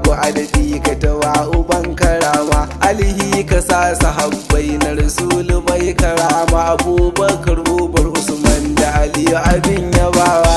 Babu adadi ka tawa uban karama. Alihi ka sa sahabbai na Rasulu bai karama. Abubakar, Umar, Usman da Aliyu abin yabawa.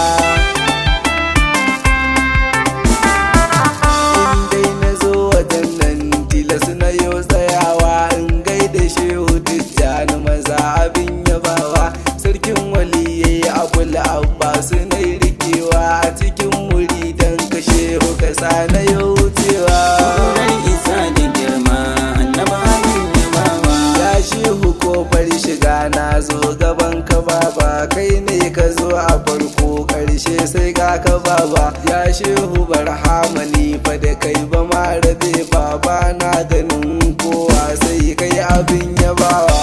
In dai na zo wajen nan tilas na yo tsayawa in gaida Shehu Tijjani maza abin yabawa. Sarkin waliyai Abul Abbas na rikewa a cikin muridan ka Shehu ka sa na yo wucewa. Makurar isa da girma, Annabi abin yabawa. Ya Shehu, kofar shiga na zo gaban ka baba. Kai ne ka zo a farko, karshe sai ga ka baba. Ya Shehu Barhama, ni fa da kai ba ma rabe baba. Na ganin kowa sai kai abin yabawa.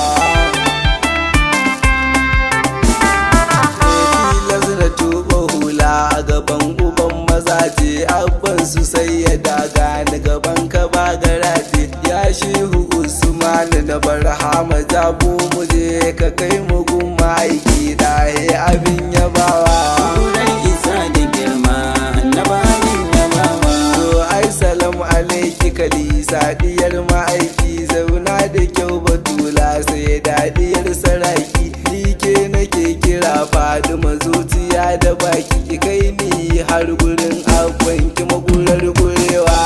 Tilas na tuba hula a gaban uban mazaje, abban su sai ya daga ni gaban ka ba garaje. Ya Shehu Usman na Barhama, jabo muje ka kai mu gun aiki dahe abin yabawa. Makurar isa da girma, Annabi abin yabawa. To ai salamu alaiki kalisa diyar ma'aiki, zauna da kyau batula sai dadiyar saraki. Ni ke nake kira Fadima, zuciya da baki ki kai ni har gurin abban ki magurar gurewa.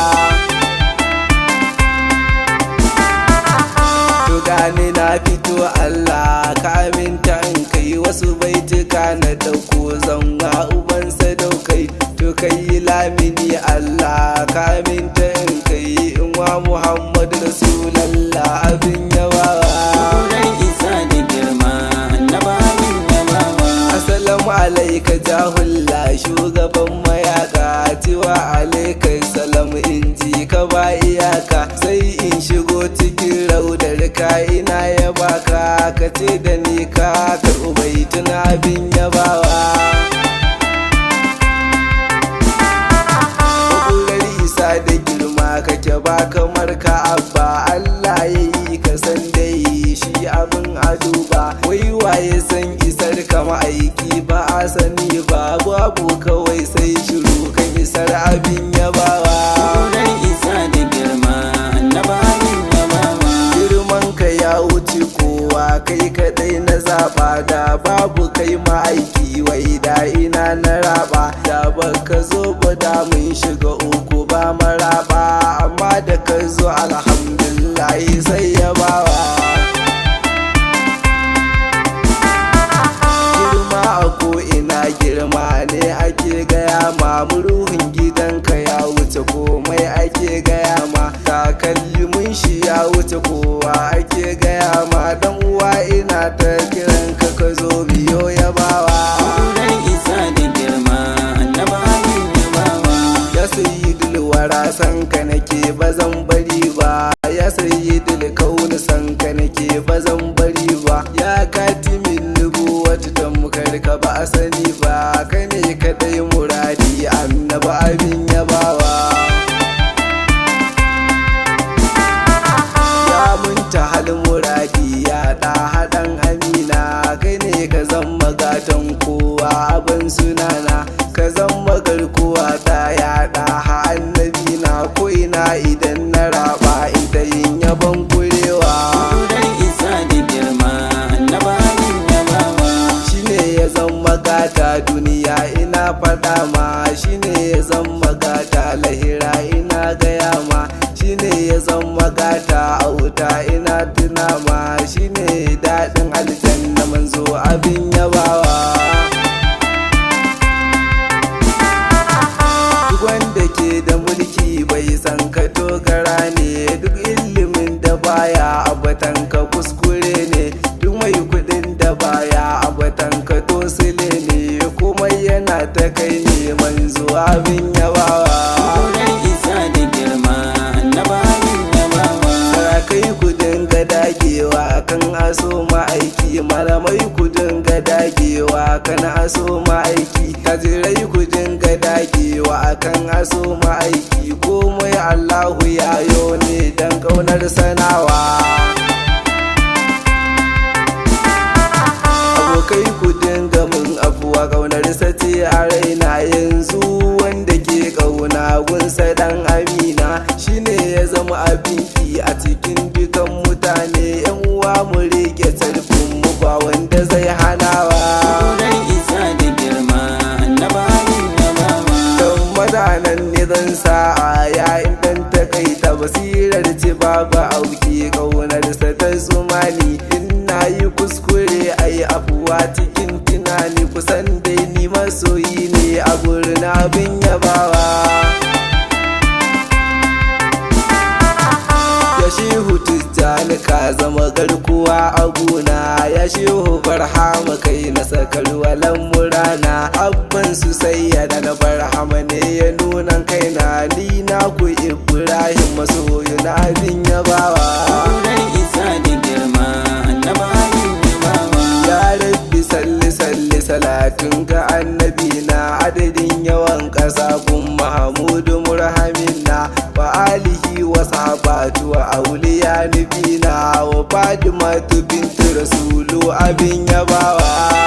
To gani na fito, Allah ka aminta in kai wasu baituka na dauko zanwa uban sadaukai. To kai lamini, Allah ka aminta in kai in wa Muhammadu Rasulallah abin yabawa. Makurar isa da girma, Annabi abin yabawa. Assalamu alaika jahulla shugaban mayaka, tiwa alaika salam in ji ka ba iyaka. Sai in shigo cikin raudar ka ina ya baka, ka ce da ni ka karɓi baitun abin yabawa. Makurar isa da girma kake ba kamar ka abba. Allah ya yi ka san dai shi abin aduba. Wai waye san isar kama aiki ba a sani ba, babu kawai sai shiru kan isar abin yabawa. Makurar isa da girma, Annabi abin yabawa. Girman ka ya wuce kowa, kai kadai na zaba. Da babu kai ma'aiki, wai da ina na raba? Da baka zo ba da mun shiga uku ba maraba, amma da ka zo alhamdulillah sai yabawa. Girma a ko'ina girma ne ake gaya ma, murhun gidanka ya wuce komai ake gaya ma, takalmin shi ya wuce kowa ake gaya ma. Dan uwa ina ta kiran ka, ka zo biyo yabawa. Makurar isa da girma, Annabi abin yabawa. Ya Sayyidul Wara, san ka nake bazan bari ba. Ya Sayyidul Kauni, san ka nake bazan bari ba. Ya Katimin Nubuwatu, tamkar ka ba a sani ba. Kai ne kadai muradi, Annabi abin yabawa. Ya Munta halin muradi, ya da haɗan amina, kai ne ka zama gatan kowa abin sunana, ka zama garkuwa ta yaɗa ha annabi na ko'ina idan na raba ita yin yabon kurewa. Makurar isa da girma, Annabi abin yabawa. Shine ya zama gata duniya ina faɗa ma, shine ya zama gata lahira ina gaya ma, shine ya zama gata a wuta ina tuna ma, shine daɗin aljanna manzo abin yabawa. Duk wanda ke da mulki bai san ka dogara ne, duk ilimin da baya abatan ka kuskure ne, duk mai kudin da baya abatan ka tosile ne, komai yana ta kai ne manzo abin yabawa. Makurar isa da girma, Annabi abin yabawa. Sarakai ku dinga dagewa kan aso ma'aiki, malamai ku dinga dagewa kan aso ma'aiki, kajirai ku dinga dagewa kan aso ma'aiki. Komai Allahu yayo ne dan kaunar sanawa. Abokai ku dinga mun afuwa, kaunar sace a raina yanzu, wanda ke kauna gunsa dan amina. abinki a cikin dukan mutane. Yan uwa, mu rike sarfin mu, ba wanda zai hanawa. Kurar isa da girma, annaba abin yabawa. Don mutanen ne zan sa a yayin dan takaita basirar ce babu auki, ƙaunarsa ta tsumani. In na yi kuskure, ai afuwa cikin tunani. Kusan dai ni masoyi ne a gurin abin yabawa. Ya Shehu Tijjani, ka zama garkuwa a gona. Ya Shehu Barhama, kai na sakarwa lamurana. Abban su sayyada na Barhama ne ya nuna kaina. Ni na ku Ibrahim, masoyi na abin yabawa. Kurar isa da girma, annaba abin yabawa. Ya Rabbi, salli salli salatin ga annabi na, adadin yawan ƙasa gun Mahamudu murhamina, wa alihi wa sahabatu wa auliya nabina, wa Fatimatu bintu rasulu abin yabawa.